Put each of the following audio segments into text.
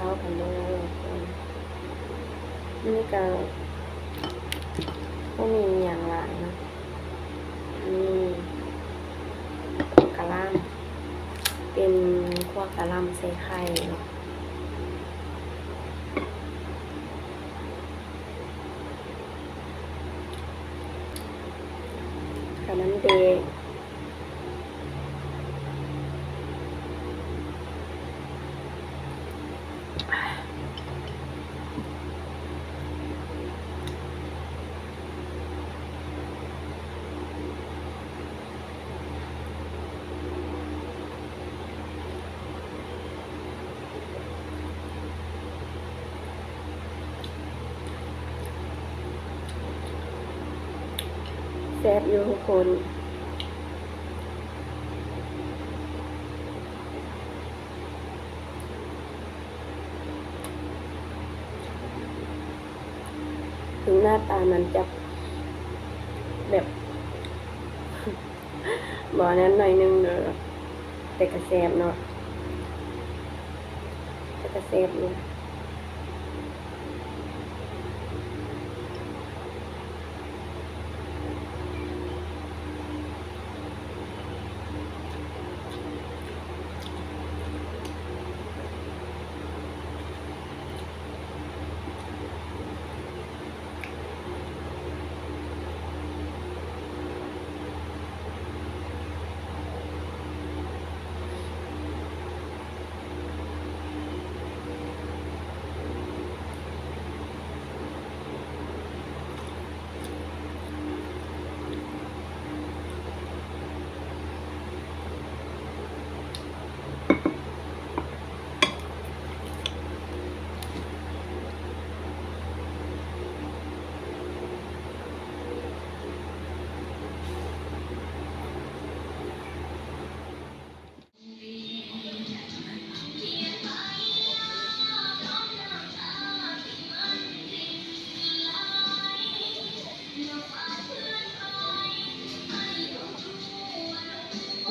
ເຂົ້າກັນເດີທຸກຄົນ. ມື້ນີ້ກະບໍ່ມີຫຍັງຫຼາຍເນາະ ມີກະຫຼ່ຳ ເປັນຂົ້ວກະຫຼ່ຳໃສ່ໄຂ່ເນາະ ກະນ້ຳແດງ. ແຊບຢູ່ທຸກຄົນ. ເຖິງໜ້າຕາມັນຈະແບບ ບໍ່ອັນນັ້ນໜ້ອຍໜຶ່ງເດີ ແຕ່ກະແຊບເນາະ ແຕ່ກະແຊບຢູ່.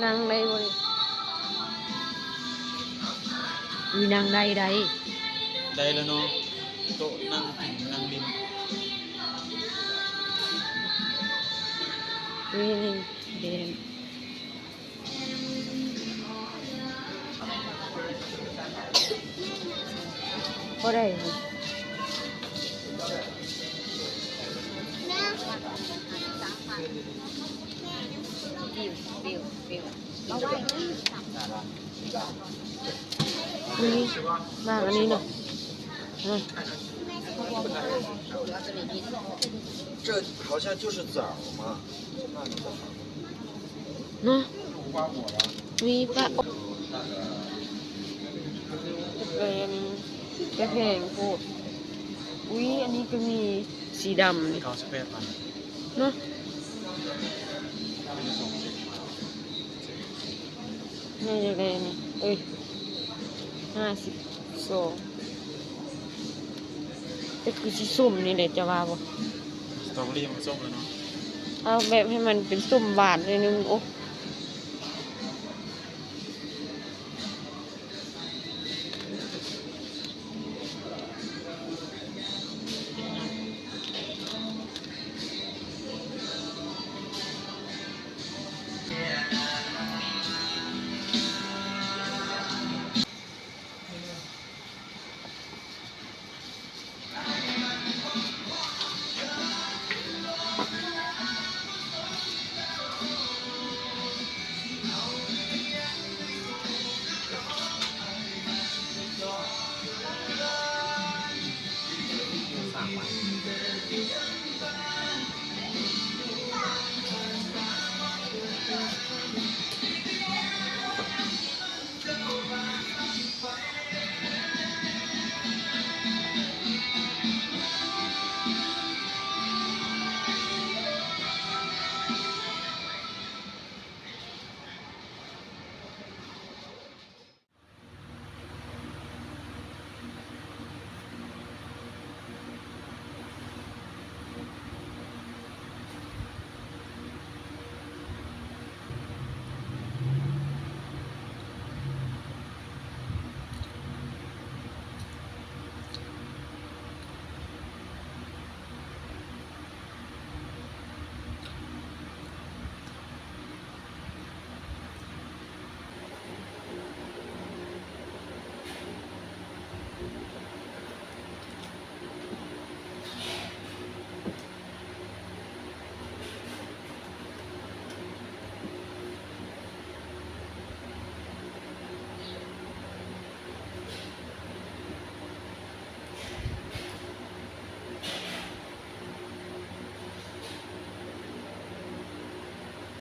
ນັ່ງໄດ້ບໍ່ນີ້? ມີນັ່ງໄດ້ ໄດ້ ໄດ້ແລ້ວເນາະ ໂຕະນັ່ງກິນນັ່ງຫຼິ້ນ ນີ້ ນີ້ ເດ. ບໍ່ໄດ້ ນີ້ ມາອັນນີ້ເນາະ ເນາະ ມີປາອົບ ແຕ່ແພງ ແຕ່ແພງໂພດ. ອຸ້ຍ ອັນນີ້ກະມີສີດຳ ເກົ້າສິບແປດພັນ ເນາະ. ແມ່ຢາກໄດ້ອັນນີ້ ເອີຍ ຫ້າສິບສອງ ແຕ່ຄືຊິສົ້ມນີ້ແຫຼະ ເຈົ້າວ່າບໍ່? ສະຕໍເບີຣີມັນສົ້ມແລ້ວເນາະ ເອົາແບບໃຫ້ມັນເປັນສົ້ມຫວານໜ້ອຍໜຶ່ງ. ໂອ້.